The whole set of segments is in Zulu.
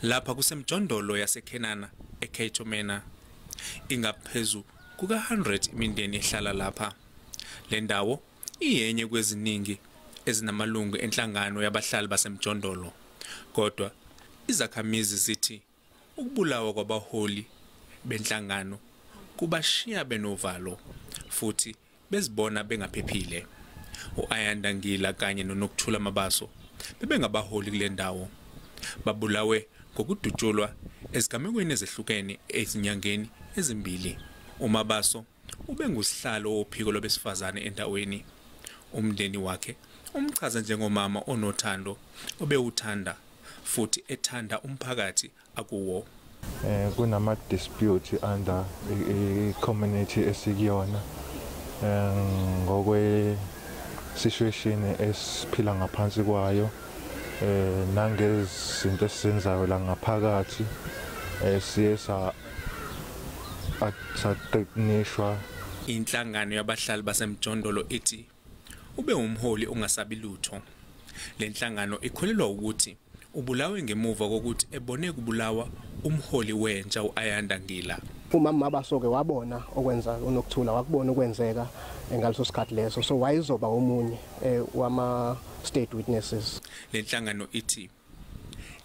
Lapha kusemjondolo yaseKhenana eCato Manor. Ingaphezu kuka-100 imindeni ehlala lapha. Le ndawo iyenye kweziningi ezinamalungu enhlangano yabahlali basemjondolo. Kodwa izakhamizi zithi ukubulawa kwabaholi benhlangano kubashiya benovalo futhi bezibona bengaphephile. U-Ayanda Ngila kanye noNokuthula Mabaso bebengabaholi kule ndawo. Babulawe ngokudutshulwa ezigamekweni ezehlukene ezinyangeni ezimbili. UMabaso ubengusihlalo wophiko lwabesifazane endaweni. Umndeni wakhe umchaza njengomama onothando obewuthanda futhi ethanda umphakathi akuwo. Kunama dispute under i-community esikuyona ngokwe situation esiphila ngaphansi kwayo, nangezinto esizenzayo la ngaphakathi, siye sathreatenishwa. Inhlangano yabahlali basemjondolo ithi ube umholi ongasabi lutho. Le nhlangano ikholelwa ukuthi ubulawe ngemuva kokuthi ebone kubulawa umholi wentsha u-Ayanda Ngila. Umama Mabaso-ke wabona okwenza uNokuthula, wakubona ukwenzeka ngaleso sikhathi leso, so wayezoba omunye wama-state witnesses. Le nhlangano ithi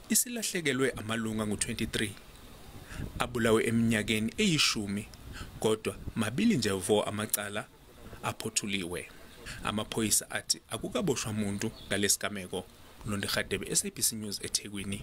isilahlekelwe amalunga angu-23 abulawe eminyakeni eyishumi, kodwa mabili nje vo amacala aphothuliwe. Amaphoyisa athi akukaboshwa muntu ngalesigameko. Londi Radebe, SABC News, eThekwini.